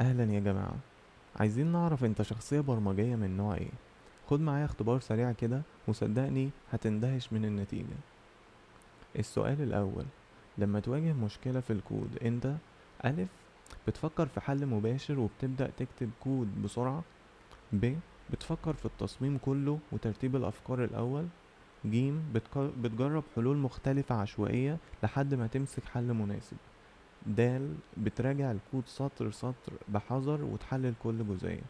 أهلا يا جماعة، عايزين نعرف انت شخصية برمجية من نوع ايه. خد معايا اختبار سريع كده وصدقني هتندهش من النتيجة. السؤال الأول، لما تواجه مشكلة في الكود انت: ألف، بتفكر في حل مباشر وبتبدأ تكتب كود بسرعة. ب، بتفكر في التصميم كله وترتيب الأفكار الأول. ج، بتجرب حلول مختلفة عشوائية لحد ما تمسك حل مناسب. د، بتراجع الكود سطر سطر بحذر وتحلل كل جزئية.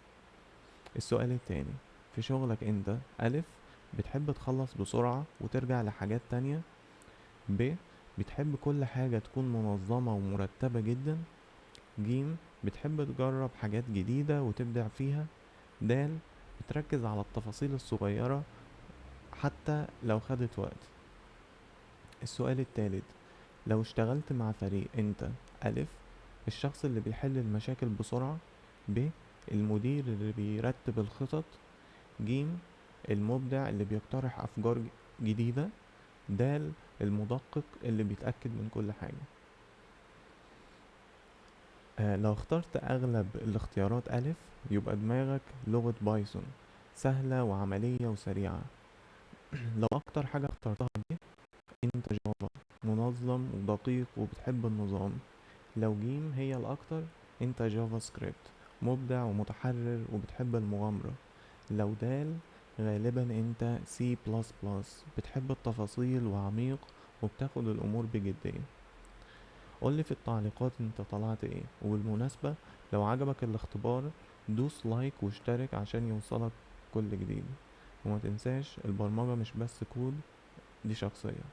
السؤال التاني، في شغلك انت: ألف، بتحب تخلص بسرعة وترجع لحاجات تانية. ب، بتحب كل حاجة تكون منظمة ومرتبة جدا. ج، بتحب تجرب حاجات جديدة وتبدع فيها. د، بتركز على التفاصيل الصغيرة حتى لو خدت وقت. السؤال التالت، لو اشتغلت مع فريق انت: ألف، الشخص اللي بيحل المشاكل بسرعة. ب، المدير اللي بيرتب الخطط. ج، المبدع اللي بيقترح أفكار جديدة. د، المدقق اللي بيتأكد من كل حاجة. لو اخترت أغلب الاختيارات ألف، يبقى دماغك لغة بايثون، سهلة وعملية وسريعة. لو أكتر حاجة اخترتها ب، انت جافا، منظم ودقيق وبتحب النظام. لو جيم هي الأكتر، انت جافا سكريبت، مبدع ومتحرر وبتحب المغامرة. لو دال، غالبا انت سي بلس بلس، بتحب التفاصيل وعميق وبتاخد الأمور بجدية. قولي في التعليقات انت طلعت ايه. وبالمناسبة لو عجبك الاختبار دوس like واشترك عشان يوصلك كل جديد. وما تنساش، البرمجة مش بس كود، دي شخصية.